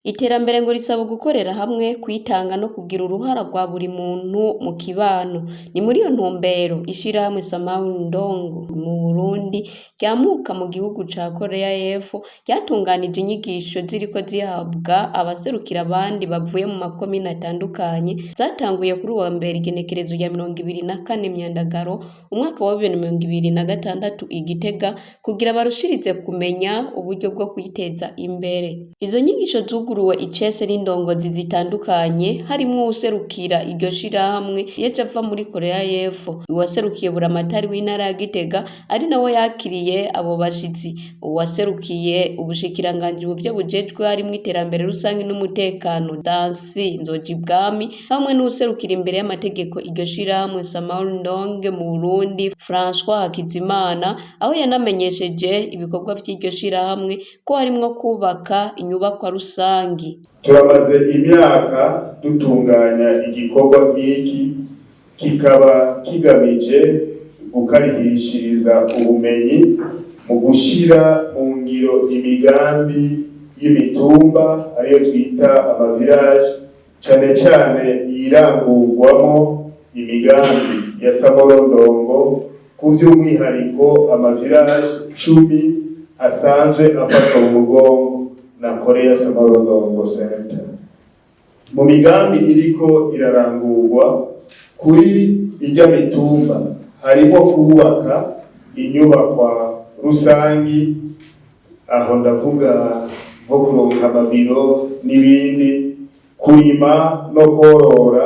Iterambere ngo risaba gukorera hamwe, kwitanga no kugira uruhara rwa buri muntu mu kibano. Ni muri iyo ntumbero ishirahamwe Samawi Ndongo mu Burundi ryamuka mu gihugu ca Korea y'Epfo ryatunganije inyigisho ziriko zihabwa abaserukira abandi bavuye mu makomine atandukanye, zatanguye kuri uwa mbere igenekerezo rya 24 Myandagaro umwaka wa 2026 i Gitega kugira barushirize kumenya uburyo bwo kwiteza imbere. Izo nyigisho zuguruwe icese n'indongozi zitandukanye harimwo uwuserukira iryo shirahamwe yaje ava muri Korea y'Epfo, uwaserukiye buramatari w'intara ya Gitega ari nawe yakiriye abo bashitsi, uwaserukiye ubushikiranganji mu vyo bujejwe harimwo iterambere rusangi n'umutekano Dansi Nzojibwami hamwe n'uwuserukira imbere y'amategeko iryo shirahamwe Samawi Ndonge mu Burundi François Hakizimana, aho yanamenyesheje ibikorwa vy'iryo shirahamwe ko harimwo kwubaka inyubakwa rusangi. Turamaze imyaka dutunganya igikorwa nk'iki, kikaba kigamije gukarihishiriza ubumenyi mu gushira mu ngiro imigambi y'imitumba ariyo twita amavirage, cane cane yirangurwamo imigambi ya Samorondongo, ku vy'umwihariko amavirage 10 asanzwe afatwa mu mugongo na Korea Samorondongo Center. Mu migambi iriko irarangurwa kuri irya mitumba harimo kubaka inyubakwa rusangi, aho ndavuga nko kuronka amabiro n'ibindi, kurima no korora,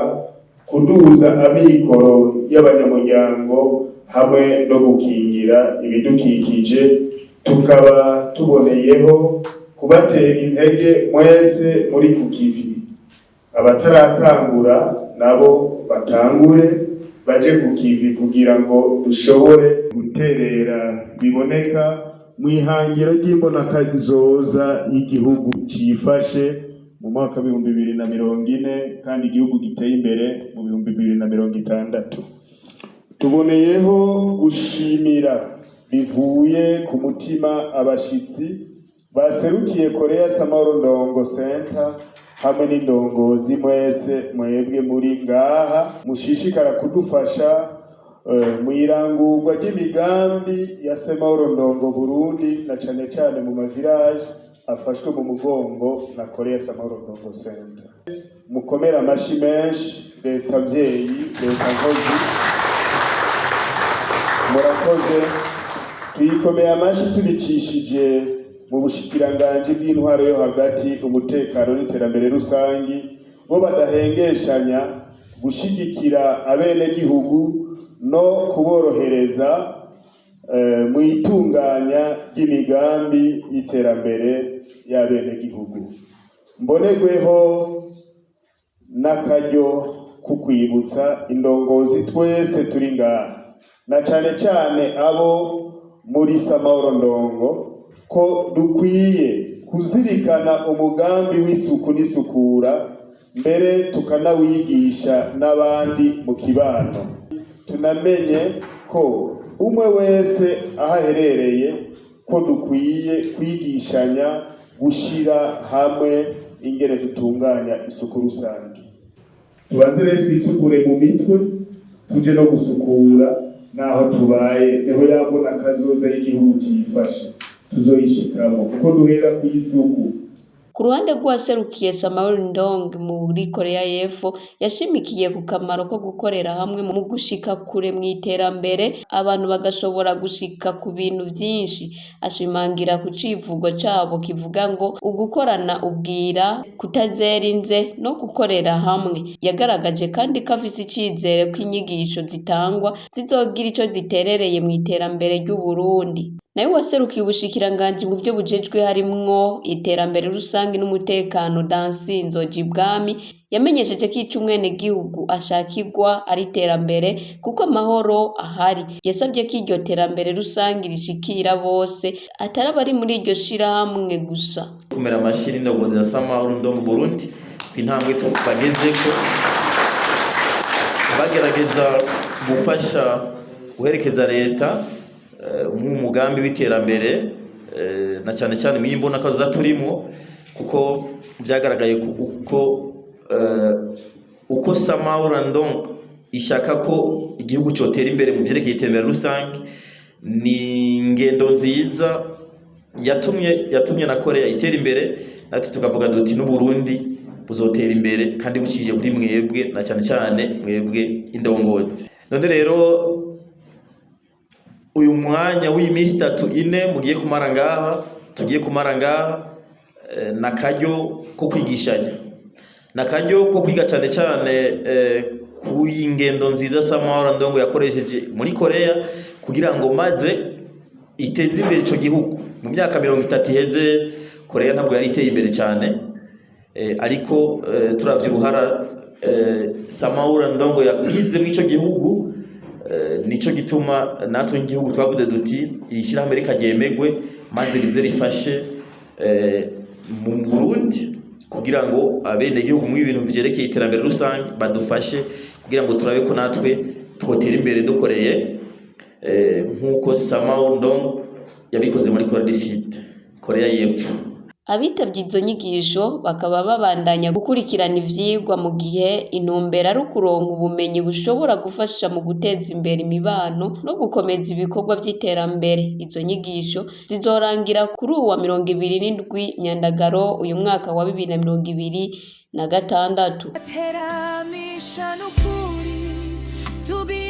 kuduza amikoro y'abanyamuryango hamwe no gukingira ibidukikije. Tukaba tuboneyeho kubatera intege mwese muri ku kivi, abataratangura nabo batangure baje ku kivi kugira ngo dushobore guterera biboneka mw'ihangiro ry'imbonakazoza y'igihugu cifashe mu mwaka w'2040 kandi igihugu giteye imbere mu 2060. Tuboneyeho gushimira bivuye ku mutima abashitsi baserukiye Korea Samorondongo Center hamwe n'indongozi mwese mwebwe muri ngaha mushishikara kudufasha mw'irangurwa ry'imigambi ya Semorondongo Burundi, na cane cane mu mavirage afashwe mu mugongo na Korea Samorondongo Center. Mukomere amashi menshi leta mvyeyi, leta nkozi, murakoze. Tuyikomeye amashi tubicishije mu bushikiranganji bw'intwaro yo hagati, umutekano n'iterambere rusangi, bo badahengeshanya gushigikira abenegihugu no kuborohereza mu itunganya ry'imigambi y'iterambere y'abenegihugu. Mbonerweho n'akaryo ko kwibutsa indongozi twese turi ngaha, na cane cane abo muri Samahoro Ndongo, ko dukwiye kuzirikana umugambi w'isuku n'isukura, mbere tukanawigisha n'abandi mu kibano. Tunamenye ko umwe wese aho aherereye ko dukwiye kwigishanya gushira hamwe ingene dutunganya isuku rusange. Tubanze rero twisukure mu mitwe, tuje no gusukura n'aho tubaye, niho yabona kazoza y'igihugu cifashe tuzoyishikamo, kuko duhera kw'isuku. Ku ruhande rw'uwaserukiye Samawi Ndong muri Korea y'Epfo, yashimikiye ku kamaro ko gukorera hamwe mu gushika kure mw'iterambere, abantu bagashobora gushika ku bintu vyinshi. Ashimangira ku civugo cabo kivuga ngo ugukorana ubwira, kutazera inze no gukorera hamwe. Yagaragaje kandi ko afise icizere ko inyigisho zitangwa zizogira ico ziterereye mw'iterambere ry'Uburundi. Nayo uwaserukiye ubushikiranganji mu vyo bujejwe harimwo iterambere rusangi n'umutekano Dansi Nzojibwami, yamenyesheje ko ico umwenegihugu ashakirwa ari iterambere kuko amahoro ahari. Yasavye ko iryo terambere rusangi rishikira bose, atari abari muri iryo shirahamwe gusa. Kumera amashi n'indongozi za Samahoro Ndongo Burundi ku intambwe bagezeko, bagerageza gufasha guherekeza leta mu mugambi w'iterambere, na cyane cyane mu imbonakazoza turimo. Kuko vyagaragaye uko uko Samaura Ndong ishaka ko igihugu cotera imbere mu vyerekeye iterambere rusange, ni ingendo nziza yatumye na Korea itera imbere. Natwe tukavuga duti n'Uburundi buzotera imbere kandi buciye kuri mwebwe, na cyane cyane mwebwe indongozi. None rero uyu mwanya w'iminsi 3, 4 mugiye kumara ngaha, tugiye kumara ngaha, nakaryo ko kwigishanya, nakaryo ko kwiga cyane cyane ku ingendo nziza Samahoro Ndongo yakoresheje muri Korea kugira ngo maze iteze imbere ico gihugu. Mu myaka 30 iheze Korea ntabwo yari iteye imbere cyane, ariko turavye uruhara Samahoro Ndongo yagize muri ico gihugu, nico gituma natwe nk'igihugu twavuze duti iri shyirahamwe reka ryemegwe maze rize rifashe mu Burundi kugira ngo abenegihugu mu ibintu vyerekeye iterambere rusange badufashe kugira ngo turabe ko natwe twotera imbere dukoreye nk'uko Samahoro Ndongo yabikoze muri Korea du Sud, Korea y'Epfo. Abitavye izo nyigisho bakaba babandanya gukurikirana ivyigwa mu gihe intumbero ari ukuronka ubumenyi bushobora gufasha mu guteza imbere imibano no gukomeza ibikorwa vy'iterambere. Izo nyigisho zizorangira kuri uwa 27 Nyandagaro uyu mwaka wa 2026. Teramisha n'ukuri tubi.